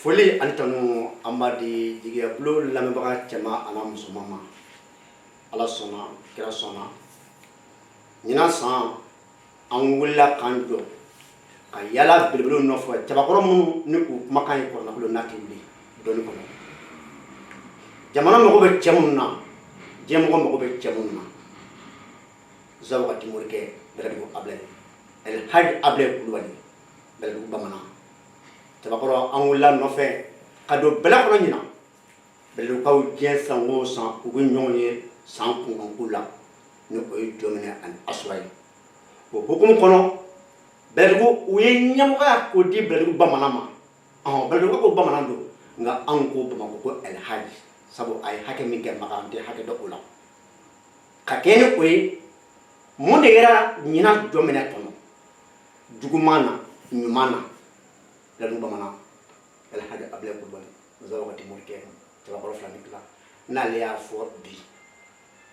Foli ani tanu an b'a di Jigiya Bulon lamɛnbaga cɛman an'a musoman ma. Ala sɔnna, kira sɔnna, ɲinan san an wulila k'an jɔ ka yala belebelew nɔfɛ, cɛbakɔrɔ minnu ni u kumakan ye kɔrɔnakolo n'a tɛ wuli dɔnni kɔnɔ. Jamana mago bɛ cɛ minnu na, diɲɛmɔgɔ mago bɛ cɛ minnu na, Zawagati Morikɛ, Bɛlɛdugu Abilayi, Elhaji Abilayi Kulubali, Bɛlɛdugu bamanan, cɛbakɔrɔ, an wulila nɔfɛ ka don bɛlɛ kɔnɔ ɲinan. Bɛlɛdugukaw, diɲɛ san o san u bɛ ɲɔgɔn ye san kunkanko la, ni o ye jɔminɛ ani asura ye. O hukumu kɔnɔ, Bɛlɛdugu, u ye ɲɛmɔgɔya k'o di Bɛlɛdugu bamanan ma. Ɔhɔn, Bɛlɛdugu ko bamanan don, nka anw ko Bamakɔ ko Elhaji, sabu a ye hakɛ min kɛ Maka, an tɛ hakɛ dɔn o la. Ka kɛ ni o ye, mun de yera ɲinan jɔminɛ kɔnɔ, juguman na, ɲuman na? Bɛlɛdugu bamanan Elhaji Abilayi Kulubali, Zawagati Morikɛ, cɛbakɔrɔ fila ni tila, n'ale y'a fɔ bi,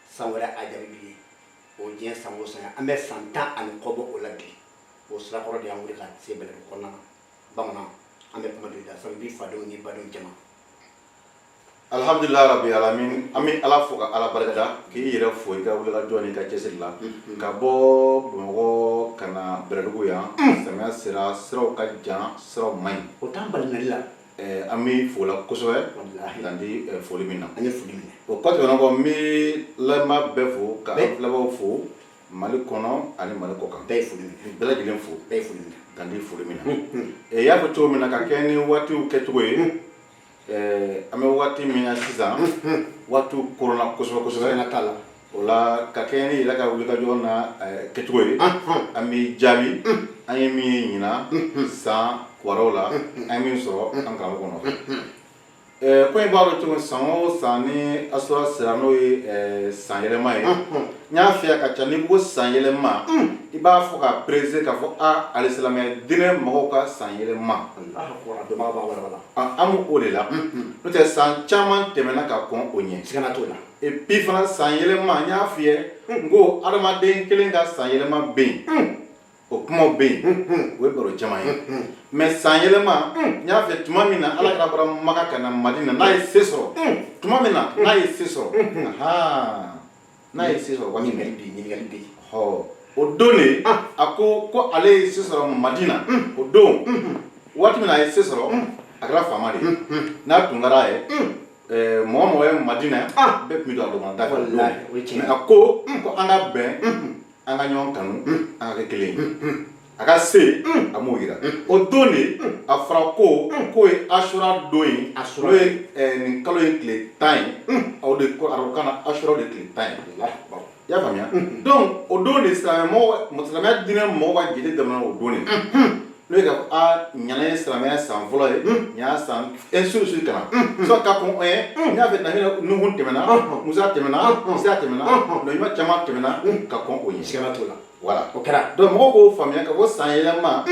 san wɛrɛ a jaabi bi ye. O diɲɛ san o san ye, an bɛ san 10 ani kɔ bɔ o la bi. O sirakɔrɔ de y'an wuli ka se Bɛlɛdugu kɔnɔna na. Bamanan, an bɛ kuma don i da, sabu i b'i fadenw n'i badenw cɛma. Alhamdulilah rabi alamin. An bɛ Ala fo ka Ala barikada, k'i yɛrɛ fo i ka wulikajɔ n'i ka cɛsiri la ka bɔ Bamakɔ ka na Bɛlɛdugu yan. Samiya sera, siraw ka jan, siraw man ɲi. O t'an bali nali la. An bɛ fo la kosɛbɛ dan di foli min na. An ye foli minɛ. O kɔ tɛmɛnen kɔ, n bɛ lamɛnbaa bɛɛ fo, ka an filɛbagaw fo Mali kɔnɔ ani Mali kɔ kan. Bɛɛ ye foli minɛ. Bɛɛ lajɛlen fo. Bɛɛ ye foli minɛ. Dan di foli min na. I y'a fɔ cogo min na, ka kɛ ni waatiw kɛcogo ye, an bɛ waati min na sisan, waatiw koronna kosɛbɛ kosɛbɛ. Sɛgɛnna t'a la. O la, ka kɛ ni yɛrɛ ka wulikajɔ na kɛcogo ye, an bɛ jaabi an ye min ye ɲinan san kibaruyaw la, an ye min sɔrɔ an karamɔgɔ nɔfɛ. Ko in b'a dɔn cogo, san o san ni asura sera, n'o ye san yɛlɛma ye, n y'a f'i ye ka ca, n'i ko san yɛlɛma, i b'a fɔ ka préciser k'a fɔ a alisilamɛ diinɛ mɔgɔw ka san yɛlɛma. An b'o de la, n'o tɛ san caman tɛmɛna ka kɔn o ɲɛ. Sigana t'o la. Et puis fana, san yɛlɛma, n y'a f'i ye n ko adamaden kelen ka san yɛlɛma bɛ yen, o kumaw bɛ yen, o ye baro caman ye. Mais san yɛlɛma, n y'a fɛ, tuma min na Ala kira bɔra Maka ka na Madina, n'a ye se sɔrɔ tuma min na, n'a ye se sɔrɔ, n'a ye se sɔrɔ waati min, ɲininkali bɛ yen, ɲininkali bɛ yen. Ɔ, o don de a ko ko ale ye se sɔrɔ Madina. O don, waati min na a ye se sɔrɔ, a kɛra faama de ye. N'a tun kɛra a ye, mɔgɔ mɔgɔ ye Madina, bɛɛ tun bɛ don a dɔgɔnin da fɛ. Walahi, o ye tiɲɛ. Mais a ko ko an ka bɛn, an ka ɲɔgɔn kanu, an ka kɛ kelen ye. A ka se a m'o yira. O don de a fɔra ko k'o ye asura don ye. Asura. N'o ye nin kalo ye tile 10 ye, o de ko arabukan na asura de tile 10 ye. I y'a faamuya? Donc o don de silamɛ mɔgɔ, silamɛya diinɛ mɔgɔw ka jate daminɛ o don de, n'o ye k'a fɔ a ɲana ye silamɛya san fɔlɔ ye, nin y'a san, ainsi de suite ka na soit ka kɔn ye. N y'a fɛ, Nabi Nuhu tɛmɛna, Musa tɛmɛna, Isa tɛmɛna, ɲuman caman tɛmɛna ka kɔn o ɲɛ. Sigana t'o la. Voilà. O kɛra. Donc mɔgɔw k'o faamuya k'a fɔ san yɛlɛma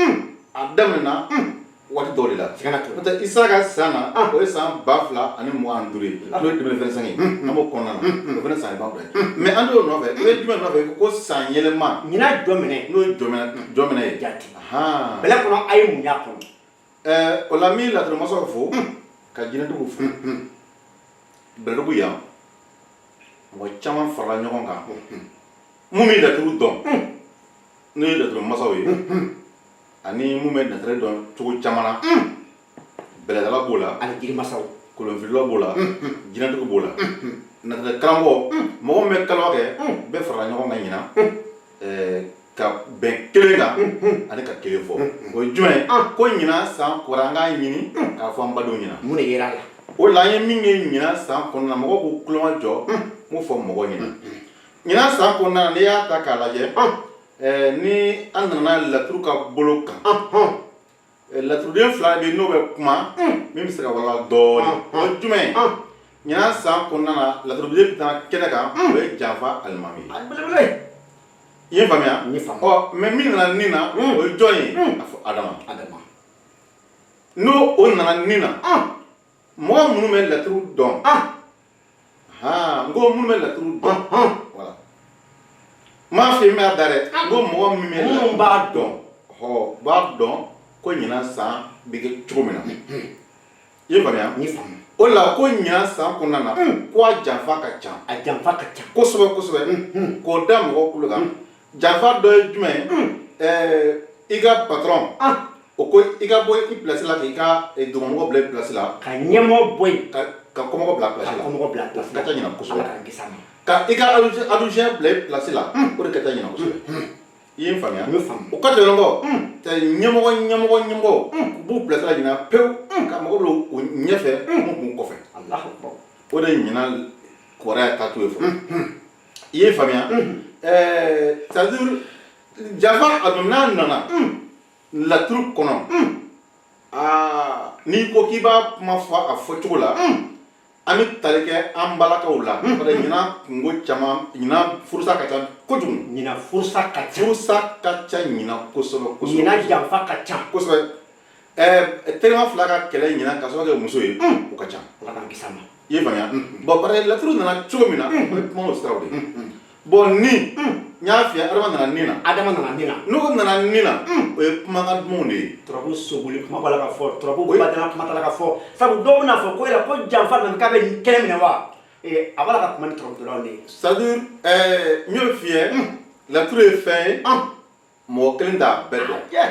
a daminɛna waati dɔw de la. Sigana t'o la. N'o tɛ, Isa ka san na, o ye san 2025 ye, n'o ye 2025 ye, an b'o kɔnɔna na, o fana san yɛlɛma dɔ ye. Mais an t'o nɔfɛ. I bɛ jumɛn nɔfɛ? Ko san yɛlɛma. Ɲinan jɔ minɛ. N'o ye jɔminɛ ye. Jate. Ahan. Bɛlɛ kɔnɔ, a ye mun y'a kɔnɔ? O la, n bɛ laturu fo ka jinɛtigiw fo. Bɛlɛdugu yan, mɔgɔ caman farala ɲɔgɔn kan, mun bɛ laturu dɔn, n'o ye laturu masaw ye, ani mun bɛ natɛrɛ dɔn cogo caman na. Bɛlɛdala b'o la. Ani jirimasaw. Kolonfililaw b'o la, jinɛtigiw b'o la, natɛrɛ karamɔgɔ, mɔgɔ min bɛ kalawa kɛ, bɛɛ farala ɲɔgɔn kan ɲinan ka bɛn kelen kan ani ka kelen fɔ. O ye jumɛn ye? Ko ɲinan san kɔrɔ, an k'a ɲini k'a fɔ an badenw ɲɛna. Mun de yera a la? O la, an ye min ye ɲinan san kɔnɔna na, mɔgɔw k'u tuloma jɔ, n b'o fɔ mɔgɔw ɲɛna. Ɲinan san kɔnɔna na, n'i y'a ta k'a lajɛ, ni an nana laturu ka bolo kan, laturuden fila bɛ yen, n'o bɛ kuma min bɛ se ka walawala dɔɔnin. O ye jumɛn ye? Ɲinan san kɔnɔna na, laturuden bɛ taa kɛnɛ kan, o ye Janfa Alimami ye. A belebele. I ye faamuya? N ye faamu. Ɔ, mais min nana nin na, o ye jɔn ye? A fɔ Adama. Adama. N'o o nana nin na, mɔgɔ minnu bɛ laturu dɔn, han, n ko minnu bɛ laturu dɔn, voilà, n m'a f'i ye n b'a da dɛ, n ko mɔgɔ min bɛ Minnu b'a dɔn. Ɔ, b'a dɔn ko ɲinan san bɛ kɛ cogo min na. I ye faamuya? N ye faamu. O la ko ɲinan san kɔnɔna na, ko a janfa ka ca. A janfa ka ca. Kosɛbɛ kosɛbɛ. K'o da mɔgɔw tulo kan, janfa dɔ ye jumɛn ye? I ka patron, o ko i ka bɔ i place la, k'i ka dugumɔgɔ bila i place la. Ka ɲɛmɔgɔ bɔ yen. Ka kɔmɔgɔ bila place ka la. Kɔmɔgɔ bila place la. Ka ca ɲinan kosɛbɛ. Ala k'an kisi a ma. Ka i ka adjoint bila i place la, o de ka ca ɲinan kosɛbɛ. I ye n faamuya? N ye faamu. O ka tɛmɛnen kɔ, tɛ ɲɛmɔgɔ ɲɛmɔgɔ ɲɛmɔgɔ u b'u place la ɲinan pewu, ka mɔgɔ bila u ɲɛfɛ, mun b'u kɔfɛ. Alahu akbar. O de ye ɲinan kibaruya taacogo ye fɔlɔ. I ye faamuya? C'est à dire janfa a dun n'a nana laturu kɔnɔ, aa, n'i ko k'i b'a kuma fɔ a fɔcogo la, an bɛ tali kɛ an balakaw la, parce que ɲinan kungo caman, ɲinan furusa ka ca kojugu. Ɲinan furusa ka ca. Furusa ka ca ɲinan kosɛbɛ kosɛbɛ. Ɲinan janfa ka ca. Kosɛbɛ. Terima fila ka kɛlɛ ɲinan ka sababu kɛ muso ye, o ka ca. Ala k'an kisi a ma. I ye faamuya? Bon, parce que laturu nana cogo min na, an bɛ kuma n'o siraw de ye. Bon, ni n y'a f'i ye, Adama nana nin na. Adama nana nin na. N'o nana nin na, o ye kumakan dumanw de ye. Turabu sogoli kuma b'a la ka fɔ, turabu badana kuma t'a la ka fɔ, sabu dɔw bɛna fɔ ko yala ko janfa nana k'a bɛ nin kɛnɛ minɛ wa? A b'a la ka kuma ni turabudalaw de ye. C'est à dire n y'o f'i ye, laturu ye fɛn ye, mɔgɔ kelen t'a bɛɛ dɔn.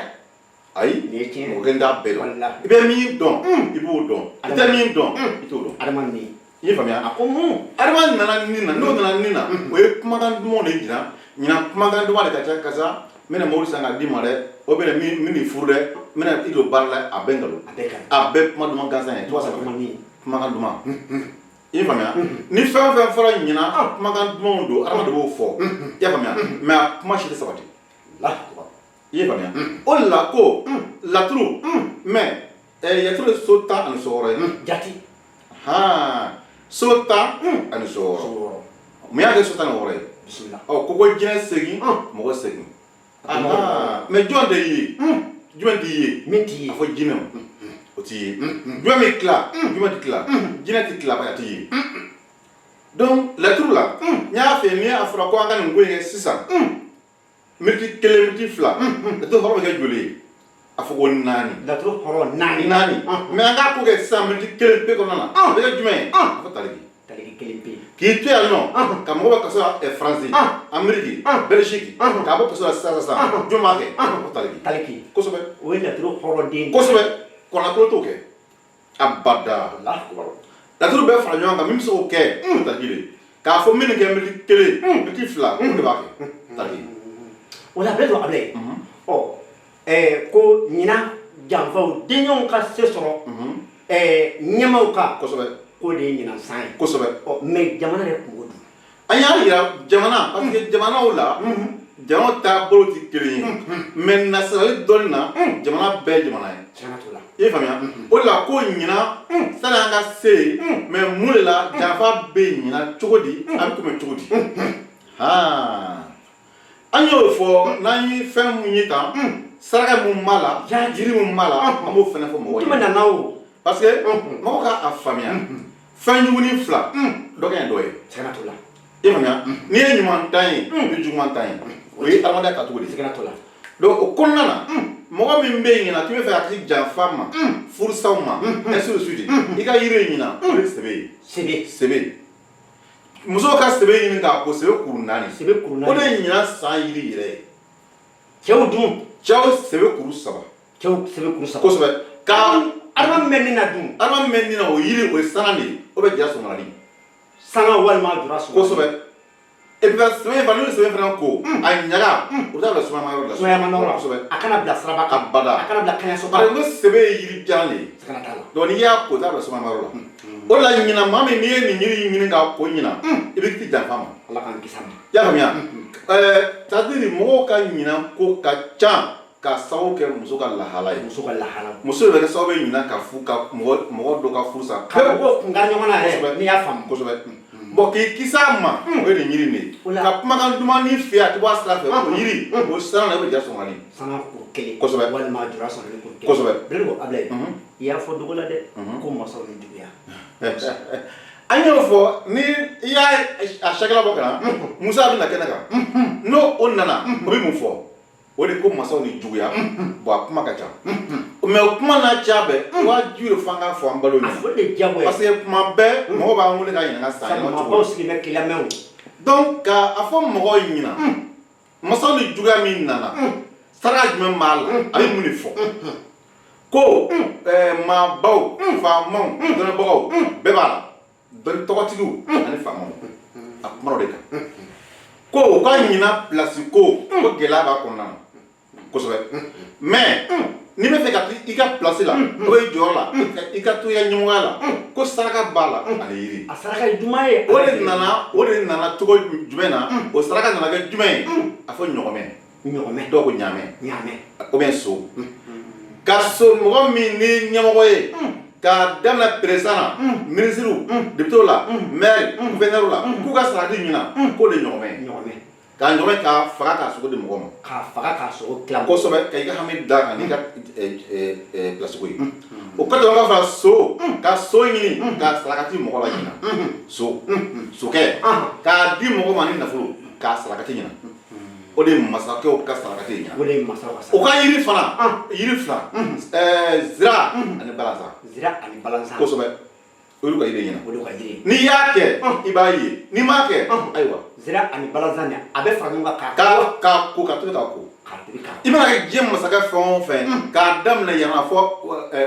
Ayi. Nin ye tiɲɛ. Mɔgɔ kelen t'a bɛɛ dɔn. Walahi. I bɛ min dɔn, i b'o dɔn. I tɛ min dɔn, i t'o dɔn. Adama nin. I ye faamuya? A ko mun? Adama nana nin na, n'o nana nin na, o ye kumakan dumanw de jira. Ɲinan kumakan duman de ka ca. Karisa, n bɛna mobili san k'a d'i ma dɛ, o bɛna min nin furu dɛ, n bɛna i don baara la, a bɛɛ nkalon. A bɛɛ ka ɲi. A bɛɛ kuma duman gansan ye. Tubabu kuma nin. Kumakan duman. I ye faamuya? Ni fɛn o fɛn fɔra ɲinan, kumakan dumanw don, adama de b'o fɔ. I y'a faamuya? Mais a kuma si tɛ sabati. Allahu akbar. I ye faamuya? O de la ko laturu, mais laturu ye so 16 ye. Jati. Han, so 16. So 6. Mun y'a kɛ so 16 ye? Bisimila. Ɔ, ko jinɛ segin, mɔgɔ segin. Mais jɔn tɛ ye? Jumɛn t'i ye? Min t'i ye. A fɔ jinɛw, o t'i ye. Jumɛn bɛ tila? Jumɛn tɛ tila? Jinɛ tɛ tila, a t'i ye. Donc laturu la, n y'a fɛ, n'i y'a fɔra ko an ka nin ko in kɛ sisan, miniti 1, miniti 2, laturu hɔrɔn bɛ kɛ joli ye? A fɔ ko 4. Laturu hɔrɔn 4. 4. Mais an k'a ko kɛ sisan miniti 1 pe kɔnɔna na, a bɛ kɛ jumɛn ye? A fɔ taliki. Taliki 1 pe. K'i to yan nɔ, ka mɔgɔ bɛ kaso la, Faransi, Amérique, Belgique, k'a bɔ kaso la sisan sisan, jɔn b'a kɛ? A fɔ taliki. Taliki. Kosɛbɛ. O ye laturu hɔrɔnden. Kosɛbɛ. Kɔnɔnatolo t'o kɛ abada. Allahu akbar. Laturu bɛɛ fara ɲɔgɔn kan, min bɛ se k'o kɛ, o taliki de. K'a fɔ min kɛ miniti 1, miniti 2, o de b'a kɛ taliki. O la bɛɛ don a bila. Ɔ, ko ɲinan janfaw denɲɔgɔnw ka se sɔrɔ ɲɛmaaw kan. Kosɛbɛ. K'o de ye ɲinan san ye. Kosɛbɛ. Ɔ, mais jamana yɛrɛ kungo dun. An y'a yira jamana, parce que jamanaw la, jamanaw taabolo tɛ kelen ye, mais nasirali dɔnni na, jamana bɛɛ ye jamana ye. Tiɲɛna t'o la. I ye faamuya? O de la ko ɲinan, sani an ka se yen, mais mun de la janfa bɛ ɲinan cogo di, a bɛ kunbɛn cogo di? Han, an y'o fɔ, n'an ye fɛn mun ye tan, saraka mun b'a la, jiri mun b'a la, an b'o fɛnɛ fɔ mɔgɔw ye. Jumɛn nana o? Parce que mɔgɔw k'a faamuya, fɛn jugunin fila, dɔ ka ɲi dɔ ye. Tiɲɛna t'o la. I ye faamuya? N'i ye ɲuman tan ye, i bɛ juguman tan ye. O ye adamadenya taacogo de ye. Tiɲɛna t'o la. Donc o kɔnɔna na, mɔgɔ min bɛ yen ɲinan k'i bɛ fɛ ka kisi janfa ma, furusaw ma, ainsi de suite, i ka yiri ye ɲinan, o ye sɛbɛ ye. Sɛbɛ. Sɛbɛ. Musow ka sɛbɛ ɲini k'a ko sɛbɛ kuru 4. Sɛbɛ kuru 4. O de ye ɲinan san yiri yɛrɛ ye. Cɛw dun. Cɛw sɛbɛ kuru 3. Cɛw sɛbɛ kuru 3. Kosɛbɛ. Ka Adama min bɛ nin na dun. Adama min bɛ nin na, o yiri, o ye sanga de ye. O bɛ ja sɔgɔmani. Sanga walima jura sɔgɔmani. Kosɛbɛ. Et puis sɛbɛ fana, n'u ye sɛbɛ fana ko, a ɲaga, o bɛ taa bila sumayama yɔrɔ la. Sumayama yɔrɔ la. Kosɛbɛ. A kana bila siraba kan. Abada. A kana bila kaɲaso kan. Parce que sɛbɛ ye yiri jalan de ye. Sigana t'a la. Donc n'i y'a ko, taa bila sumayama yɔrɔ la. O de la ɲinan, maa min n'i ye nin yiri ɲini k'a ko ɲinan, i bɛ kisi janfa ma. Ala k'an kisi a ma. I y'a faamuya? C'est à dire mɔgɔw ka ɲinan ko ka ca k'a sababu kɛ muso ka lahala ye. Muso ka lahala. Muso de bɛ kɛ sababu ye ɲinan ka fu ka mɔgɔ dɔ ka furu sa. Ka mɔgɔw kun kari ɲɔgɔn na yɛrɛ, n'i y'a faamu. Kosɛbɛ. Bon, k'i kisi a ma, o ye nin yiri de ye. Ka kumakan duman ni fɛ, a tɛ bɔ a sira fɛ, o yiri, o sira na, i bɛ ja sɔngɔni. Sanga kuru 1. Kosɛbɛ. Walima jura sɔngɔni kuru 1. Kosɛbɛ. Bilali ko Abilaye, i y'a fɔ dogo la dɛ, ko masaw ni juguya. An y'o fɔ, ni i y'a a sakala bɔ ka na, Musa bɛ na kɛnɛ kan. N'o o nana, o bɛ mun fɔ? O de ko masaw ni juguya. Bon, a kuma ka ca, mais o kuma n'a ca bɛɛ, wajibi de f'an k'a fɔ an balo A ɲɛna. fɔ de diyagoya. Parce que kuma bɛɛ mɔgɔw b'an wele ka ɲininka san yɛlɛma cogo Maabaw sigilen bɛ k'i lamɛn o. Donc ka a fɔ mɔgɔw ɲɛna, masaw ni juguya min nana, saraka jumɛn b'a la, a bɛ mun de fɔ? Ko maabaw, faamaw, dɔnnibagaw bɛɛ b'a la, dɔnni tɔgɔtigiw ani faamaw, a kumana o de kan ko u ka ɲina place ko gɛlɛya b'a kɔnɔna na kosɛbɛ. Mais n'i bɛ fɛ ka i ka place la ou bien i jɔyɔrɔ la, i ka to i ka ɲɛmɔgɔya la, ko saraka b'a la ani yiri. A saraka ye jumɛn ye? O de nana cogo jumɛn na? O saraka nana kɛ jumɛn ye? A fɔ ɲɔgɔmɛ. Ɲɔgɔmɛ. Dɔw ko ɲaamɛ. Ɲaamɛ. Ou bien so, ka so mɔgɔ min ni ɲɛmɔgɔ ye, k'a daminɛ président na, ministre, député la, maire, gouverneur la, k'u ka sarati ɲina, k'o de ɲɔgɔmɛ. Ɲɔgɔmɛ. K'a ɲɔgɔmɛ k'a faga k'a sogo di mɔgɔ ma. K'a faga k'a sogo tila. Kosɛbɛ, ka i ka hami da kan n'i ka place ko ye. O kɔfɛ, ka fara so, ka so ɲini k'a sarakati mɔgɔ la ɲina, so sokɛ k'a di mɔgɔ ma ni nafolo k'a sarakati ɲina, o de ye masakɛw ka sarakati ɲina. O de ye masaw ka O saraka. ka yiri fana, yiri fila, zira ani balanzan. Zira ani balanzan. Kosɛbɛ, o y'olu ka yiri ɲina. O de ka yiri. N'i y'a kɛ, i b'a ye, n'i m'a kɛ, ayiwa. Zira ani balanzan de, a bɛ fara ɲɔgɔn kan. K'a ko, k'a tobi k'a ko. K'a tobi k'a I mana kɛ diɲɛ masakɛ fɛn o fɛn, k'a daminɛ yan fɔ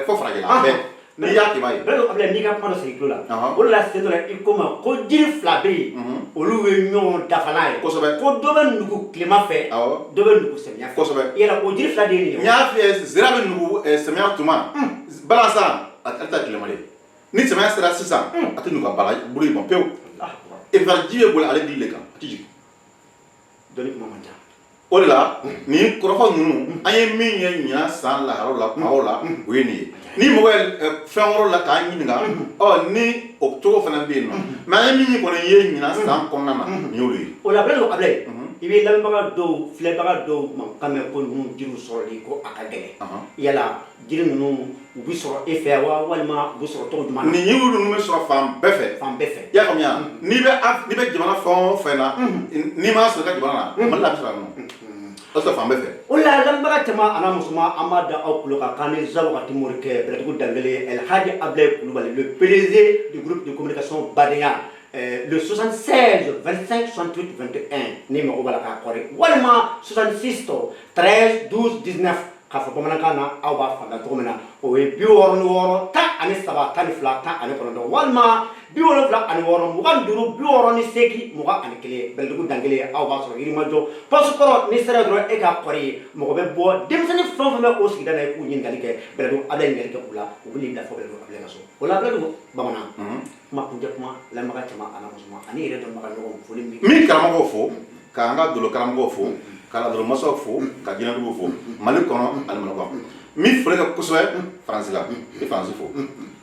farajɛla, a bɛɛ, n'i y'a kɛ, i b'a ye. Bɛɛ Abulayi, n'i ka kuma dɔ segin i tulo la. O de la sen dɔ la, i ko ma ko jiri fila bɛ yen, olu ye ɲɔgɔn dafalan ye. Kosɛbɛ. Ko dɔ bɛ nugu tilema fɛ, dɔ bɛ nugu samiya fɛ. Yala o jiri fila de ye nin ye? N y'a f'i ye, zira bɛ nugu samiya tuma, balanzan a tɛ tilema de. Ni samiya sera sisan, a tɛ nugu, a bala bolo yi bɔn pewu. Et puis ji bɛ boli ale dili de kan, a tɛ jigin. Dɔnni kuma man ca. O de la nin kɔrɔfɔ ninnu, an ye min ye ɲinan san laharaw la, kumaw la, o ye nin ye. Ni mɔgɔ ye fɛn wɛrɛw la k'an ɲininka, ɔ ni o cogo fana bɛ yen nɔ, mais an ye min kɔni ye ɲinan san kɔnɔna na, nin y'olu ye. O la Abulayi, i bɛ lamɛnbaga dɔw, filɛbaga dɔw mankan mɛn ko ninnu jiriw sɔrɔli ko a ka gɛlɛn. Yala jiri ninnu, u bɛ sɔrɔ e fɛ wa, walima u bɛ sɔrɔ cogo jumɛn na? Nin yiri ninnu bɛ sɔrɔ fan bɛɛ fɛ. Fan bɛɛ fɛ. I y'a faamuya, n'i bɛ jamana fɛn o fɛn na, n'i m'a sɔrɔ i ka jamana na, Mali la, a bɛ sɔrɔ yan nɔ, o bɛ sɔrɔ fan bɛɛ fɛ. O la lamɛnbaga caman a n'a musoman, an b'a da aw tulo kan k'an ni Zawagati Morikɛ Bɛlɛdugu Danbele, El Hadji Ablaye Coulibaly, le PDG du groupe de communication Badenya, le 76 25 68 21, ni mago b'a la k'a kɔri, walima 66 13 12 19. K'a fɔ bamanankan na, aw b'a faamuya cogo min na, o ye 66 13 12 19, walima 76 25 68, Bɛlɛdugu Dankelen. Aw b'a sɔrɔ Yirimajɔ poste kɔrɔ. N'i sera dɔrɔn, e k'a kɔri ye, mɔgɔ bɛ bɔ, denmisɛnnin fɛn o fɛn bɛ o sigida la, i k'u ɲininkali kɛ Bɛlɛdugu Ablaye, ɲininkali kɛ u la, u bɛ n'i bila fɔ Bɛlɛdugu Ablaye ka so. O la Bɛlɛdugu bamanan, kuma kuncɛ kuma, lamɛnbaga caman a n'a musoman ani yɛrɛ dɔnbaga ɲɔgɔn, foli min. N bɛ karamɔgɔw fo, k'an ka dolo karamɔgɔw fo, ka ladolo masaw fo, ka jinɛduguw fo Mali kɔnɔ ani Mali kɔnɔ. N bɛ foli kɛ kosɛbɛ Faransi la, n bɛ Faransi fo,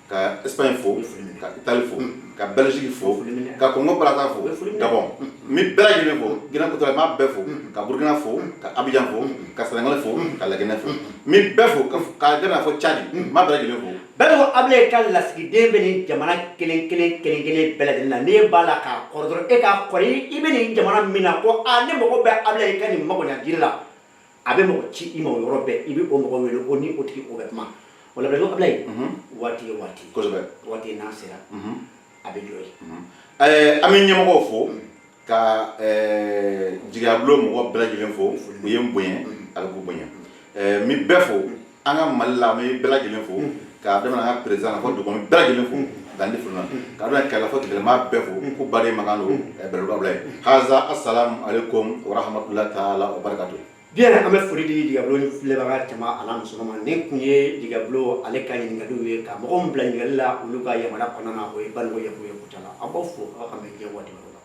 ka Espagne fo, ka Italie fo, ka Belgique fo, ka Congo Brazza fo, Gabon, n bɛ bɛɛ lajɛlen fo, Guinée Équatoriale, n b'a bɛɛ fo, ka Burkina fo, ka Abidjan fo, ka Sénégal fo, ka Laginɛ fo, n bɛ bɛɛ fo, k'a daminɛ fo Tchad, n b'a bɛɛ lajɛlen fo. Bɛlɛdugu Ablaye ka lasigiden bɛ nin jamana kelen kelen kelen kelen bɛɛ lajɛlen na. N'e b'a la k'a kɔrɔ dɔrɔn, e k'a kɔrɔ i bɛ nin jamana min na, ko aa, ne mago bɛ Ablaye ka nin magoɲa jiri la, a bɛ mɔgɔ ci i ma o yɔrɔ bɛɛ, i bɛ o mɔgɔ wele, o ni o tigi o bɛ kuma. O la Bɛlɛdugu Ablaye, waati ye waati. Waati n'a sera, a bɛ jɔ yen. An bɛ ɲɛmɔgɔw fo, ka jigiyabulon mɔgɔ bɛɛ lajɛlen fo, u ye n bonya, ala k'u bonya. N bɛ bɛɛ fo an ka Mali la, an bɛ bɛɛ lajɛlen fo, k'a daminɛ an ka président na fɔ dugu, bɛɛ lajɛlen fo dan furu na, k'a daminɛ Kɛlɛ fɔ Kɛlɛ, n b'a bɛɛ fo ko baden mankan don Bɛlɛdugu Ablaye. Haza, assalamu alaikum wa rahmatullahi taala wa barakatuh. Bien, an bɛ foli di Jigabulon filɛbaga caman a n'a musoman ma. Nin kun ye Jigabulon ale ka ɲininkaliw ye, ka mɔgɔw min bila ɲininkali la olu ka yamaruya kɔnɔna na, o ye Banikɔ Yaku ye Kucala. An b'aw fo, aw ka bɛn diɲɛ waati wɛrɛ.